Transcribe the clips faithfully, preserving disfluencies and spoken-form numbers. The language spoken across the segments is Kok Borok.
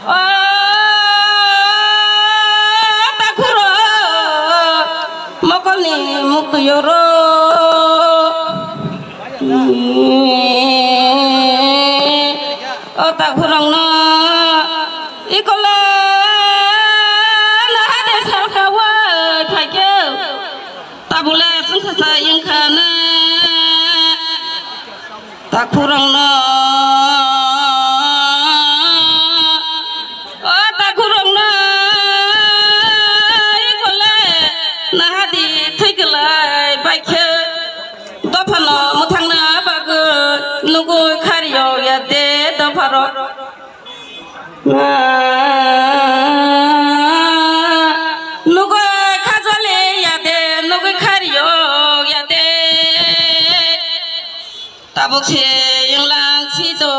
O takhuro mokolni muktuyoro. O takhurokno ikole nahade salka wai phaikhe tabule sungsasa yengkhana. Takhurokno, o takhurokno, ikole nahadi thwikwlai baikhe dophano mwthangna bagwi nugwi khariyok ya de dopharo. Nugwi khajali ya de, nugwi khariyok ya de. Tabuk se yenglang sido,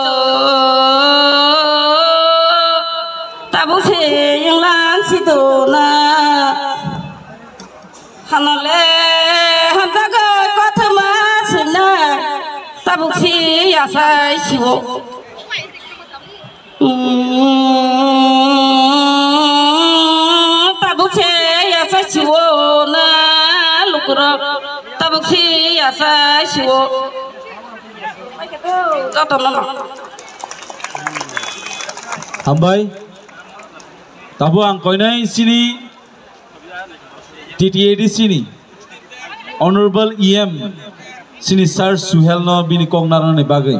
tabuk se yenglang sido na. Hanole hamjago kothoma sina, tabuk se yasai siwo. Tabuk se yasai siwo na lukurok, tabuk se yasai siwo. Jotono no. Hambai. Tabuk ang koinai sini T T A D C ni Honorable E M sini Sir Suhel no bini kok narwknani bagwi.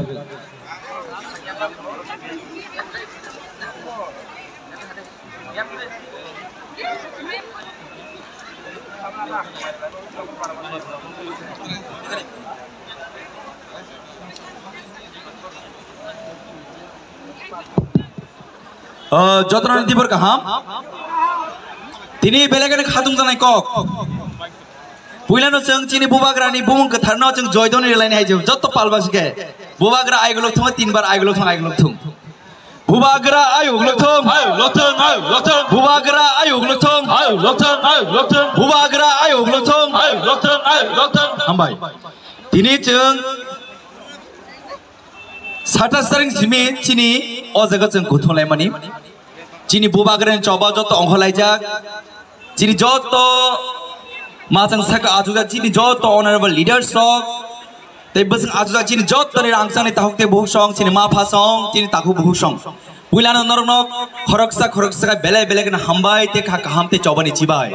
O, jotono dibor kaham. Tini belai kheno khatung janai kok. Puilano chwng chini bubagrani bumung kwtharno chwng joidoni rwlaini hai jotto palbasi khe. Bubagra ayuk lokthung, tinbar ayuk lokthung, ayuk lokthung. Bubagra ayuk lokthung. Ayuk lokthung, ayuk lokthung. Bubagra ayuk lokthung. Ayuk lokthung, ayuk lokthung. Bubagra ayuk lokthung. Ayuk lokthung, ayuk lokthung. Hambai. Tini chwng Satas taring simi chini o jaga chwng kuthum laimani. Chini bubagrani choba joto ongkhorlaijak. Chini joto machang saka achukjak, chini joto honorable leaders rok. Tei bwswng achukjak chini jotoni rangchakni takhuk tei bukhuk song, chini ma pha song, chini takhuk bukhuk song. Puilano norokno khoroksa khoroksa khe belai belai kheno hambai tei kha kaham tei chobani chibai.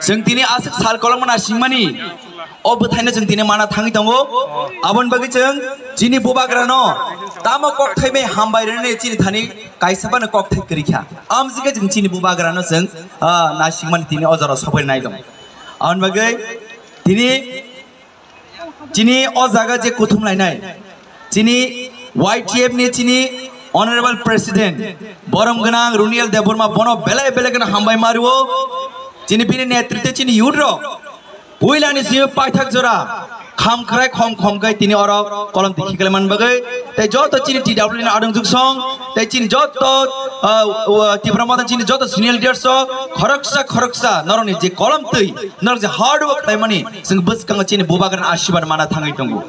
Chwng tini aswk sal kolokma naisingmani, o bwthaino chwng tini mana thangwi tongo. Aboni bagwi chwng chini bubagrano tamo kokthai bai hambai rwnani chini thani kaisa phano kokthai kwrwi kha. Amjwkhe chwng chini bubagrano chwng, ah, naisingmani tini o jorao sokbai nai tongo. Aboni bagwi tini Chini o jaga je kuthum lainai, chini Y T F ni chini Honorable President, borom gwnang Runiel Debbarma, bono belai belai gwnang hambai mario. Chini bini netritwe chini youth rok, puilani simi paithak jora, kham khrai khom khom kai tini oro kolom tikhi khlai man bagwi. Tei joto chini T W ni adong juksong, tei chini joto, ah, uh, Tipra Motha chini joto senior leaders rok, khoroksa khoroksa norokni je kolom twi, norok je hard work khlaimani, chwng bwskango chini bubagrani asirwad mana thangwi tongo.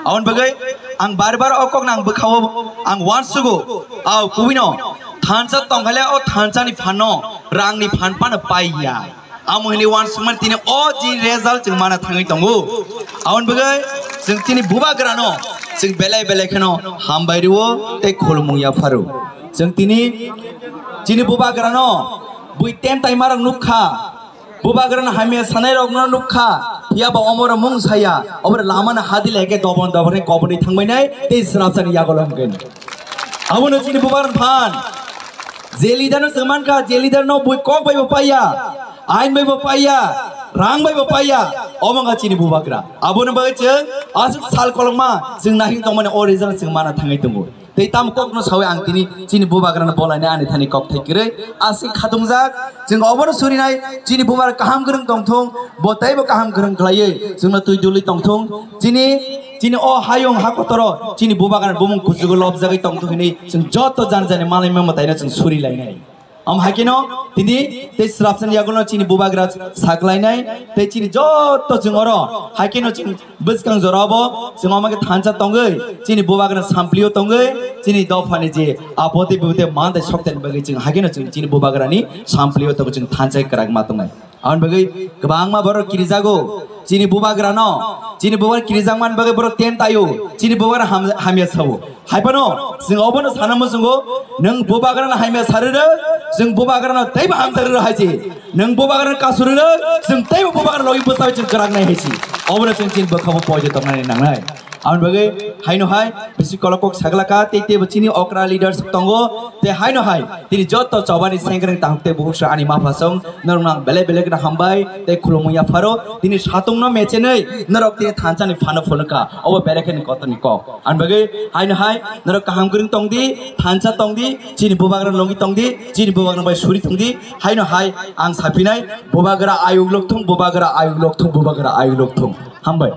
Aboni bagwi ang bar bar o kokno ang bwkhao ang uansugo, au kubino thansa tongkhaile o thansani phanno rangni phan phano paiya. Amo hini uansukmani tini o je result chwng mana thangwi tongo. Aboni bagwi chwng chini bubagrano chwng belai belai kheno hambai rwo tei khulumung yapharo. Chwng tini chini bubagrano bui tem taimarok nukha. Bubagrano hamya sanairokno nukha, phiya ba omoro mung saya, obore lamano hadi lege dobon dobon khe koboni thangbainai tei srapsani yagolo hwnkhe. Abono chini bubagrani phan. Je leader no chwng mankha, je leader no bui kok bai bo paiya, ain bai bo paiya, rang bai bo paiya, omo wngkha chini bubagra. Abono bagwi chwng aswk sal kolokma chwng naising tongmani o result chwng mana thangwi tongo. Tei tamo kokno sawi ang tini chini bubagrano bolainai ani thani kokthai kwrwi aswk khatungjak. Chwng obono surinai chini bubagra kaham kwrwng tongthung, bo teibo kaham kwrwng khlaiwi chwngno twi dulwi tongthung. Chini, chini o hayung ha kotoro chini bubagrani bumung kuchugo lobjagwi tongthung hinwi chwng joto jani jani malai mamatai no chwng surilainai. Am haikeno tini tei srapsani yagulo chini bubagra saklainai tei chini joto chwng oro haikeno chini bwskang jorabo chwng omo khe thansa tongwi chini bubagra samplio tongwi chini dophani je apoti bute mante sokteni bagwi chwng haikeno chwng chini bubagrani samplio tongwi chwng thansa kwrak ma tongnai. Aboni bagwi kwbangma borok kirijago chini bubagrano, chini bubagra kirijakmani bagwi borok tent taio, chini bubagra ham-, hamya sao. Haibano chwng obono sana muchungo, nwng bubagrano hamya sarwi rwk, chwng bubagrano teibo hamjak rwk hai se. Nwng bubagrano kasuri rwk, chwng teibo bubagra logi bwchawi chwng kwrak nai hai se. Obono chwng chini bwkhao poito tongnani nangnai. Aboni bagwi haino hai bisi kolok kok saglaka tei teibo chini okra leaders tongo, tei haino hai tini joto chobani sengkreng tang tei bukhuk sa ani mapha song norok nang belai belai kheno hambai tei khulumung yapharo tini satungno mechenwi norok tini thansani phano phunukha obo belai kheno kotorni kok. Aboni bagwi haino hai norok kaham kwrwng tongdi, thansa tongdi, chini bubagra logi tongdi, chini bubagra bai suri tongdi. Haino hai ang sapinai bubagra ayuk lokthung, bubagra ayuk lokthung, bubagra ayuk lokthung. Hambai.